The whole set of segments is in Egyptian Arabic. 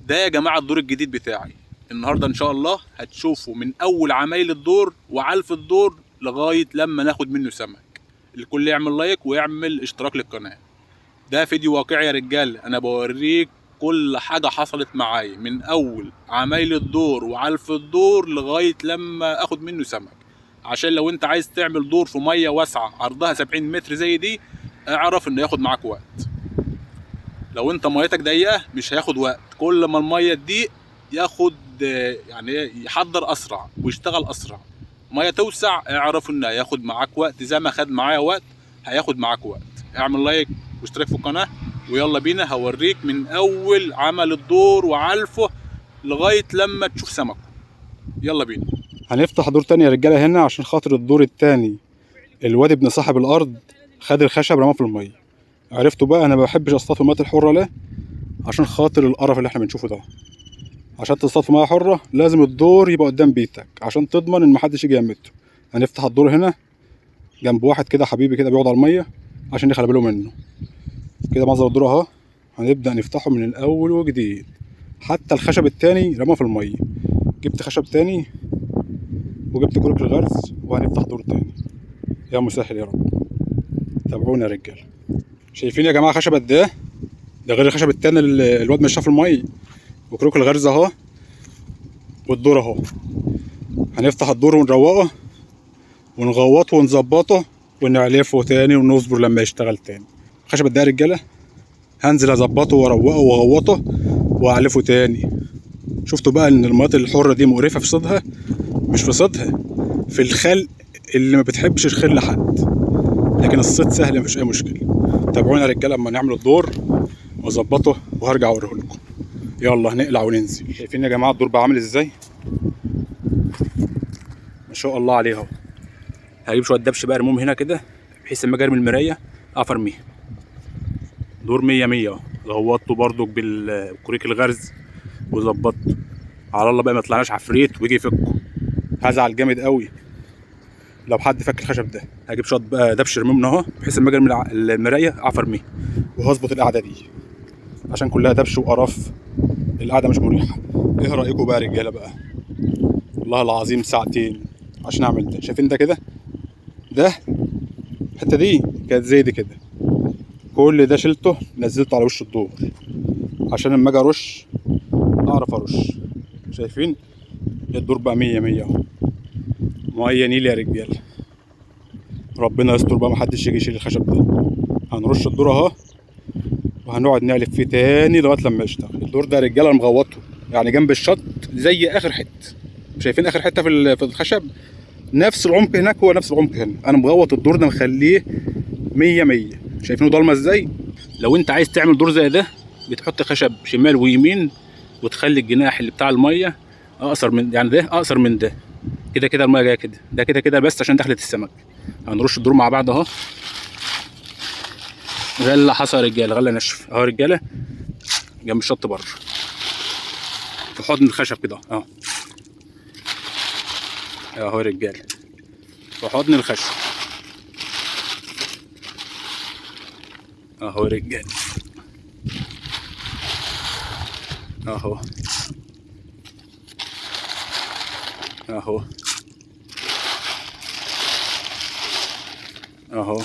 ده يا جماعة الدور الجديد بتاعي النهارده ان شاء الله هتشوفوا من اول عمايل الدور وعلف الدور لغاية لما ناخد منه سمك. الكل يعمل لايك ويعمل اشتراك للقناة. ده فيديو واقعي يا رجال، انا بوريك كل حاجة حصلت معايا من اول عمايل الدور وعلف الدور لغاية لما اخد منه سمك. عشان لو انت عايز تعمل دور في مية واسعة عرضها 70 متر زي دي، اعرف انه ياخد معاك وقت. لو انت ميتك ضيقه مش هياخد وقت، كل ما المية تضيق ياخد يعني يحضر اسرع ويشتغل اسرع. مية توسع اعرف انه هياخد معاك وقت، زي ما خد معايا وقت هياخد معاك وقت. اعمل لايك واشترك في القناة ويلا بينا هوريك من اول عمل الدور وعلفه لغاية لما تشوف سمكة. يلا بينا. هنفتح دور تاني يا رجاله هنا عشان خاطر الدور التاني الواد ابن صاحب الارض خد الخشب رماه في المية. عرفتوا بقى انا ما بحبش اصطاد في المية الحرة ليه؟ عشان خاطر القرف اللي احنا بنشوفه ده. عشان تصطاد في مية حره لازم الدور يبقى قدام بيتك عشان تضمن ان محدش يجي يمته. هنفتح الدور هنا جنب واحد كده حبيبي كده بيقعد على المية عشان يخلي باله منه. كده منظر الدور اهو، هنبدا نفتحه من الاول وجديد. حتى الخشب التاني رماه في المية. جبت خشب تاني وجبت كرك الغرز وهنفتح دور تاني. يا مسهل يا رب، تابعونا يا رجاله. شايفين يا جماعة خشب قد ايه؟ ده غير الخشب التاني اللي الواد مشاه في المية. وكروك الغرز اهو والدور اهو. هنفتح الدور ونروقه ونغوطه ونظبطه ونعلفه تاني ونصبر لما يشتغل تاني. خشب قد ايه يا رجاله؟ هنزل اظبطه واروقة واغوطه واعلفه تاني. شفتوا بقى ان الميات الحرة دي مقرفة في صيدها؟ مش في صيدها، في الخلق اللي ما بتحبش الخير لحد، لكن الصيد سهل مفيش اي مشكلة. تابعونا يا رجاله اما نعمل الدور واظبطه وهرجع اوريه لكم. يلا هنقلع وننزل. شايفين يا جماعة الدور بقى عامل ازاي؟ ما شاء الله عليه اهو. هجيب شوية دبش بقى ارميهم هنا كده بحيث لما اجي ارمي المراية اعرف ارميها. دور 100 100 اهو. غوطته برضك بالكوريك الغرز وظبطته. على الله بقى ما يطلعناش عفريت ويجي يفكه، هزعل جامد قوي لو حد فك الخشب ده. هجيب شوية بقى دبش ارميهم اهو بحيث لما اجي ارمي المراية اعرف ارميها. وهظبط القعدة دي عشان كلها دبش وقرف، القعدة مش مريحه. ايه رايكم بقى يا رجاله بقى؟ والله العظيم ساعتين عشان اعمل ده. شايفين ده كده؟ ده الحتة دي كانت زي دي كده، كل ده شلته نزلته على وش الدور عشان لما اجي ارش اعرف ارش. شايفين الدور بقى 100 100 اهو. مية نيل يا رجاله، ربنا يستر بقى محدش يجي يشيل الخشب ده. هنرش الدور اهو وهنقعد نعلف فيه تاني لغاية لما يشتغل. الدور ده يا رجاله انا مغوطه يعني جنب الشط زي اخر حتة. شايفين اخر حتة في الخشب؟ نفس العمق هناك هو نفس العمق هنا. انا مغوط الدور ده مخليه 100 100. شايفينه ضلمة ازاي؟ لو انت عايز تعمل دور زي ده بتحط خشب شمال ويمين وتخلي الجناح اللي بتاع المية اقصر من، يعني ده اقصر من ده كده كده، المية جاية كده، ده كده كده بس عشان دخلت السمك. هنرش الدور مع بعض اهو. غله حصى يا رجاله، غله نشف اهو يا رجاله جنب الشط بره في حضن الخشب كده اهو. اهو يا رجاله في حضن الخشب اهو يا رجاله اهو اهو اهو.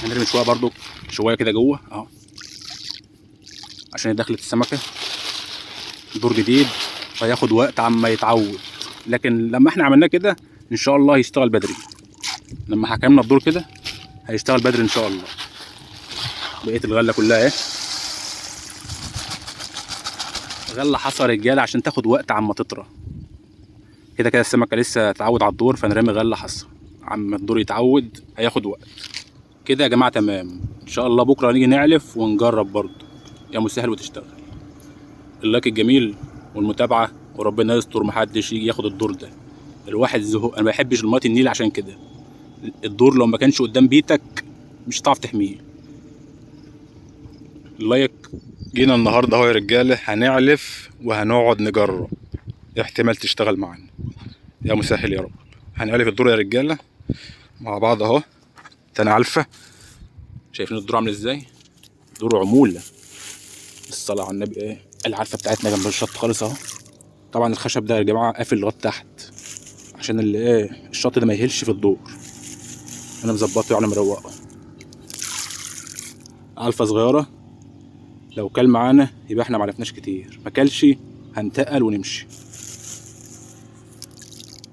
هنرمي شوية برضو، شوية كده جوه اهو عشان دخلت السمكة. دور جديد هياخد وقت عما يتعود، لكن لما احنا عملناه كده ان شاء الله هيشتغل بدري. لما حكمنا الدور كده هيشتغل بدري ان شاء الله. بقية الغلة كلها اهي، غله حصى يا رجاله عشان تاخد وقت عما تطرى. كده كده السمكة لسه تتعود على الدور، فنرمي غله حصى عما الدور يتعود هياخد وقت. كده يا جماعة تمام. ان شاء الله بكره نيجي نعلف ونجرب برضو، يا مسهل وتشتغل. اللايك الجميل والمتابعة، وربنا يستر محدش يجي ياخد الدور ده. الواحد زهق، انا ما بحبش المية النيل عشان كده. الدور لو ما كانش قدام بيتك مش هتعرف تحميه. اللايك. جينا النهارده اهو يا رجاله هنعلف وهنقعد نجرب، احتمال تشتغل معانا يا مسهل يا رب. هنعلف الدور يا رجاله مع بعض اهو. تاني علفه. شايفين الدور عامل ازاي؟ دور عمولة. الصلاة على النبي. ايه العلفه بتاعتنا جنب الشط خالص اهو. طبعا الخشب ده يا جماعة قافل لغاية تحت عشان اللي ايه الشط ده ما يهلش في الدور. انا مظبطه يعني مروقه. علفه صغيرة، لو كل معانا يبقى احنا معرفناش كتير، ما كلش هنتقل ونمشي.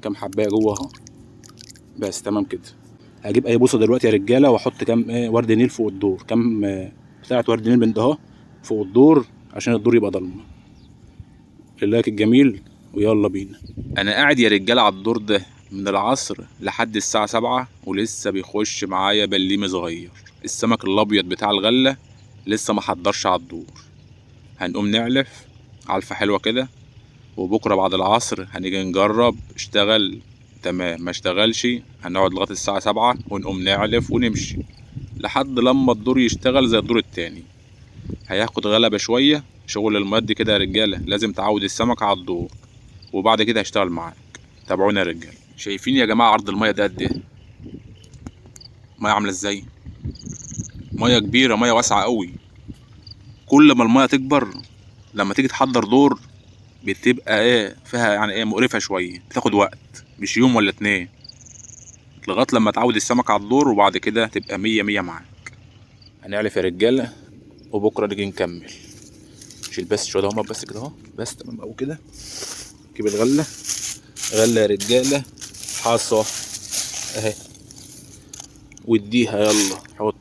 كام حبايه جوه اهو بس، تمام كده. هجيب اي بوصه دلوقتي يا رجاله واحط كام ايه ورد نيل فوق الدور، كام بتاعه ورد نيل من ده اهو فوق الدور عشان الدور يبقى ضلمة. ال like الجميل ويلا بينا. انا قاعد يا رجاله على الدور ده من العصر لحد الساعة 7 ولسه بيخش معايا بليم صغير. السمك الابيض بتاع الغلة لسه ما حضرش على الدور. هنقوم نعلف علفه حلوة كده، وبكره بعد العصر هنيجي نجرب. اشتغل تمام، ما اشتغلش هنقعد لغاية الساعة 7 ونقوم نعلف ونمشي لحد لما الدور يشتغل زي الدور التاني. هياخد غلبه شوية شغل المد كده يا رجاله، لازم تعود السمك على الدور وبعد كده هيشتغل معاك. تابعونا يا رجاله. شايفين يا جماعة عرض المية ده قد ايه؟ مية عامله ازاي؟ مية كبيرة، مية واسعة قوي. كل ما المية تكبر لما تيجي تحضر دور بتبقى ايه فيها يعني ايه مقرفة شوية، بتاخد وقت مش يوم ولا اتنين لغاية لما تعود السمك على الدور، وبعد كده تبقى مية مية معاك. هنعلف يا رجاله وبكره نيجي نكمل. شيل بس شوية اهو بس كده اهو بس، تمام قوي كده. جيب الغلة، غله يا رجاله حصة اهي، واديها يلا. حط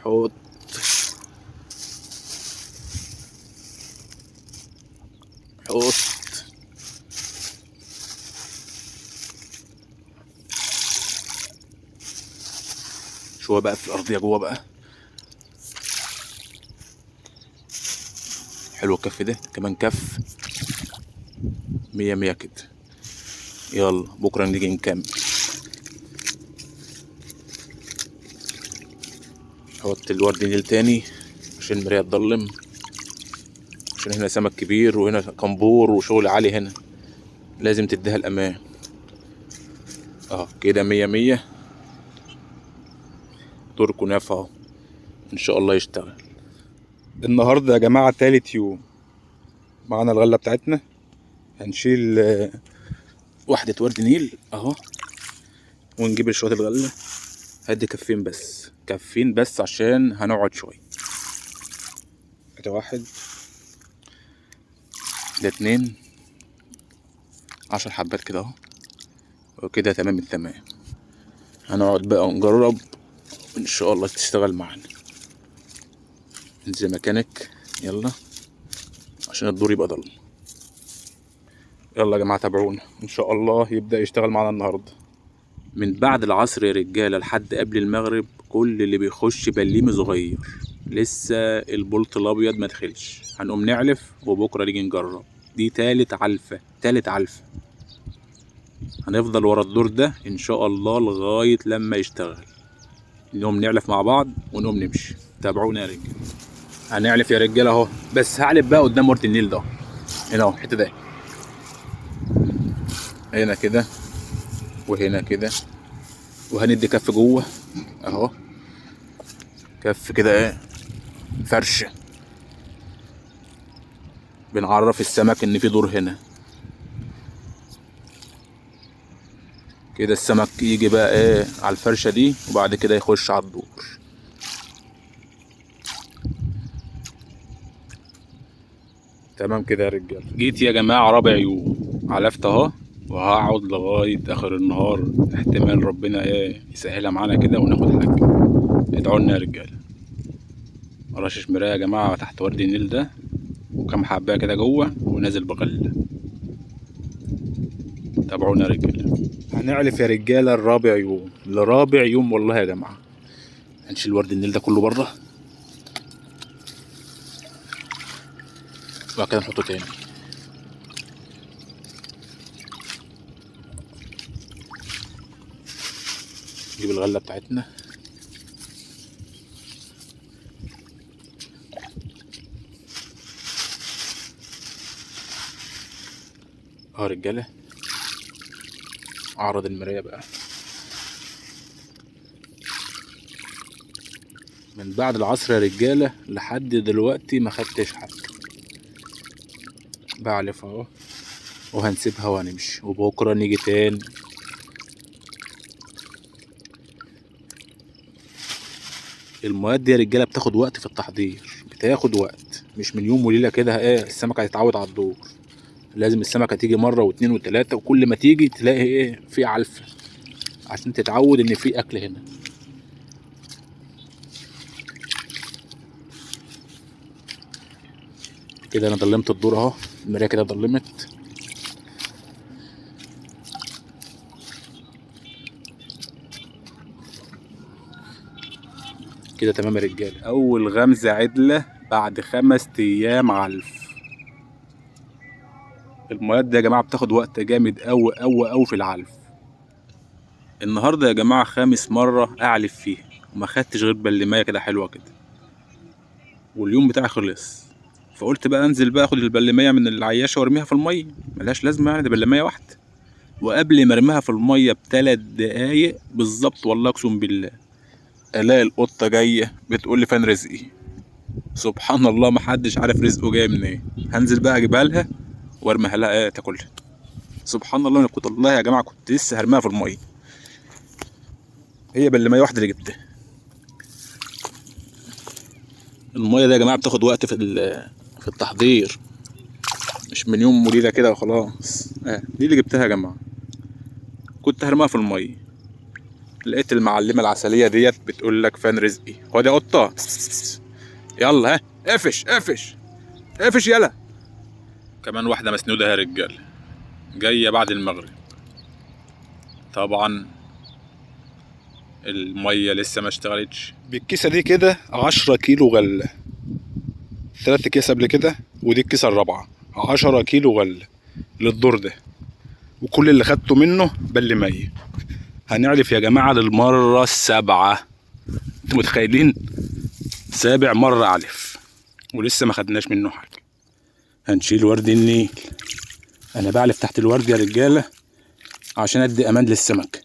حط حط. شوية بقى في الارضية جوه بقى. حلو الكف ده، كمان كف مية مية كده. يلا بكرة نيجي نكمل. حط الورد نيل تاني عشان المراية تضلم، عشان هنا سمك كبير وهنا كمبور وشغل عالي، هنا لازم تديها الأمان. كده مية مية. دور كنافة اهو ان شاء الله يشتغل. النهارده يا جماعة تالت يوم معانا الغلة بتاعتنا. هنشيل واحدة ورد نيل اهو، ونجيب شوية الغلة. هدي كفين بس، كفين بس عشان هنقعد شوية. ده واحد، ده اتنين، 10 حبات كده اهو، وكده تمام التمام. هنقعد بقى ونجرب ان شاء الله تشتغل معانا. انزل مكانك يلا عشان الدور يبقى ضلمة. يلا يا جماعة تابعونا ان شاء الله يبدا يشتغل معانا النهارده. من بعد العصر يا رجاله لحد قبل المغرب كل اللي بيخش بليم صغير، لسه البولت الابيض ما دخلش. هنقوم نعلف وبكره نيجي نجرب. دي تالت علفه، تالت علفه. هنفضل ورا الدور ده ان شاء الله لغاية لما يشتغل. نقوم نعلف مع بعض ونقوم نمشي. تابعونا يا رجاله. هنعلف يا رجاله اهو، بس هعلف بقى قدام ورد النيل ده هنا اهو، الحتة ده هنا كده وهنا كده، وهندي كف جوه اهو، كف كده ايه فرشه. بنعرف السمك ان في دور هنا كده. السمك يجي بقى ايه على الفرشة دي، وبعد كده يخش على الدور. تمام كده يا رجاله. جيت يا جماعة رابع يوم علفت اهو، وهقعد لغاية اخر النهار. احتمال ربنا ايه يسهلها معانا كده وناخد حاجة. ادعوا لنا يا رجاله. رشش مراية يا جماعة تحت ورد النيل ده، وكم حبايه كده جوه، ونازل بغلة. تابعونا يا رجاله. هنعلف يا رجاله الرابع يوم، لرابع يوم والله يا جماعة. هنشيل ورد النيل ده كله بره، وبعد كده نحطه تاني. نجيب الغلة بتاعتنا. اهو رجاله، اعرض المراية بقى. من بعد العصر يا رجاله لحد دلوقتي ما خدتش حاجة. بعلف اهو، وهنسيبها وهنمشي، وبكره نيجي تاني. المواد دي يا رجاله بتاخد وقت في التحضير، بتاخد وقت، مش من يوم وليلة كده ايه السمكة هتتعود على الدور. لازم السمكة تيجي مرة واتنين وتلاتة، وكل ما تيجي تلاقي ايه في علفه عشان تتعود ان في اكل هنا. كده انا ضلمت الدور اهو، المراية كده ضلمت. كده تمام يا رجاله. اول غمزه عدله بعد 5 ايام علف. المواد دي يا جماعة بتاخد وقت جامد قوي قوي قوي في العلف. النهارده يا جماعة 5 مرة اعلف فيها وما خدتش غير بلمايه كده حلوة كده، واليوم بتاعي خلص. فقلت بقى انزل بقى اخد البلميه من العياشه وارميها في المية، ملهاش لازمه يعني، ده بلميه واحدة. وقبل ما ارميها في المية بثلاث دقايق بالظبط، والله اقسم بالله الاقي القطة جاية بتقول لي فين رزقي. سبحان الله، محدش عارف رزقه جاي منين. إيه. هنزل بقى اجيبها لها وارميها لها ايه تاكلها. سبحان الله، انا كنت والله يا جماعة كنت لسه هرميها في المية، هي بلميه واحدة اللي جبتها. المية دي يا جماعة بتاخد وقت في التحضير، مش من يوم وليلة كده وخلاص. دي اللي جبتها يا جماعة، كنت هرميها في المية، لقيت المعلمة العسليه ديت بتقول لك فين رزقي. خد يا قطة، يلا ها، قفش قفش قفش، يلا. كمان واحدة مسنوده يا رجاله، جاية بعد المغرب. طبعا المية لسه ما اشتغلتش. بالكيسه دي كده 10 كيلو غله، 3 اكياس قبل كده، ودي الكيسة الرابعة. 10 كيلو غله للدور ده، وكل اللي خدته منه بل مية. هنعرف يا جماعة للمرة السابعة، انتوا متخيلين؟ 7 مرة علف ولسه ما خدناش منه حاجة. هنشيل ورد النيل. انا بعلف تحت الورد يا رجاله عشان ادي امان للسمك،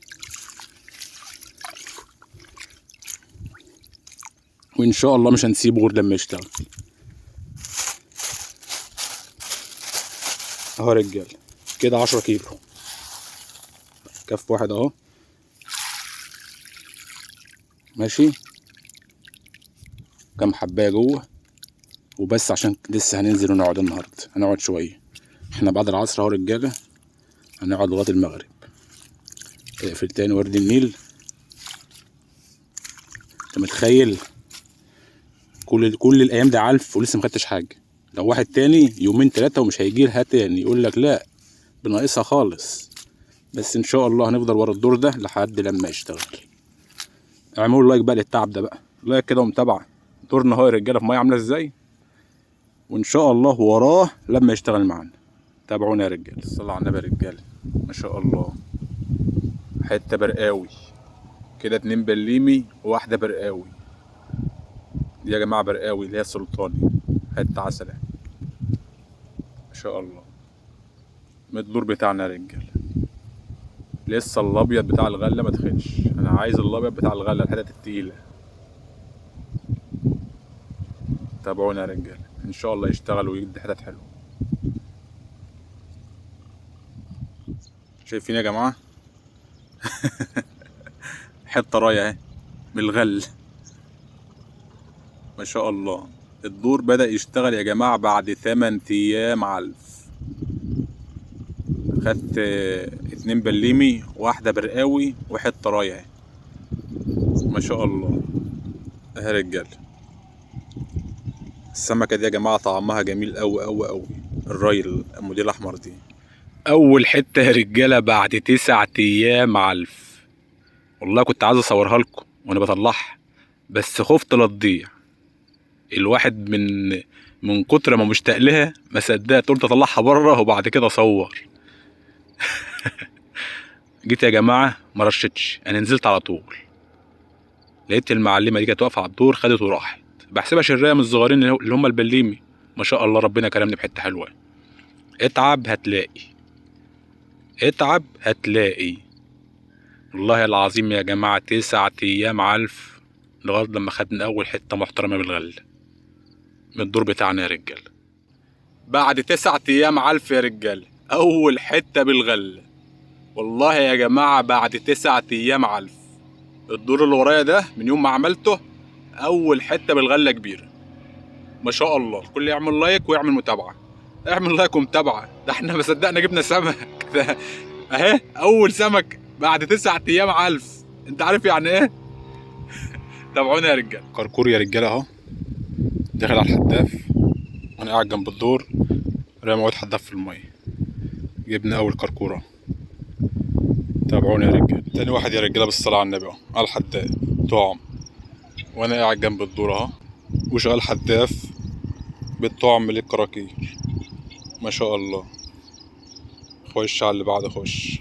وان شاء الله مش هنسيبه غير لما يشتغل. اهو يا رجاله كده 10 كيلو، كف واحد اهو ماشي. كام حبايه جوه وبس، عشان لسه هننزل ونقعد النهارده، هنقعد شوية احنا بعد العصر اهو رجاله، هنقعد لغاية المغرب. اقفل تاني ورد النيل. انت متخيل كل الايام ده علف ولسه ما خدتش حاجة؟ لو واحد تاني يومين 3 ومش هيجي لها تاني، يقول لك لا بناقصها خالص. بس ان شاء الله هنفضل ورا الدور ده لحد لما يشتغل. اعملوا like بقى للتعب ده بقى، like كده ومتابعة. دورنا اهو يا رجاله في مية عامله ازاي، وان شاء الله وراه لما يشتغل معانا. تابعونا يا رجاله. صلوا على النبي يا رجاله، ما شاء الله. حتة برقاوي كده، 2 بليمي وواحدة برقاوي. دي يا جماعة برقاوي اللي هي السلطاني، حتة عسله ما شاء الله. من الدور بتاعنا يا رجاله، لسه الابيض بتاع الغلة ما دخلش. انا عايز الابيض بتاع الغلة، الحتت التقيله. تابعونا يا رجاله، ان شاء الله يشتغل ويدي حتت حلوة. شايفين يا جماعة؟ حتة رايه اهي بالغل ما شاء الله. الدور بدأ يشتغل يا جماعة بعد 8 ايام علف. خدت 2 بليمي واحدة برقاوي وحتة رايه اهي ما شاء الله. اهي يا رجاله السمكة دي يا جماعة طعمها جميل قوي قوي قوي، الرايل الموديل الاحمر دي. اول حتة يا رجاله بعد 9 ايام علف. والله كنت عايز اصورها لكم وانا بطلعها، بس خفت لا تضيع. الواحد من كتر ما مشتاق لها ما صدقت، قلت اطلعها بره وبعد كده اصور. جيت يا جماعة ما رشتش، انا نزلت على طول. لقيت المعلمة دي كانت واقفة على الدور، خدت وراحت. بحسبها شرايه من الصغيرين اللي هم البليمي. ما شاء الله ربنا كرمني بحته حلوة. اتعب هتلاقي، اتعب هتلاقي. والله العظيم يا جماعة 9 ايام علف لغاية لما خدنا اول حتة محترمه بالغله من الدور بتاعنا يا رجال. بعد 9 ايام علف يا رجال، اول حتة بالغله. والله يا جماعة بعد 9 ايام علف، الدور اللي ورايا ده من يوم ما عملته اول حتة بالغله كبيرة ما شاء الله. الكل يعمل like ويعمل متابعه، اعمل like ومتابعة، ده احنا ما صدقنا جبنا سمك. ده اهي اول سمك بعد 9 ايام علف، انت عارف يعني ايه؟ تابعونا يا رجاله. كركور يا رجاله اهو داخل على الحداف، وانا قاعد جنب الدور رامي عود حداف في المية. جبنا اول كركوره، تابعونا يا رجاله. تاني واحد يا رجاله بالصلاة على النبي اهو على الحداف طعم، وانا قاعد جنب الدور اهو وشغال حداف بالطعم للكراكير ما شاء الله. خش على اللي بعده، خش.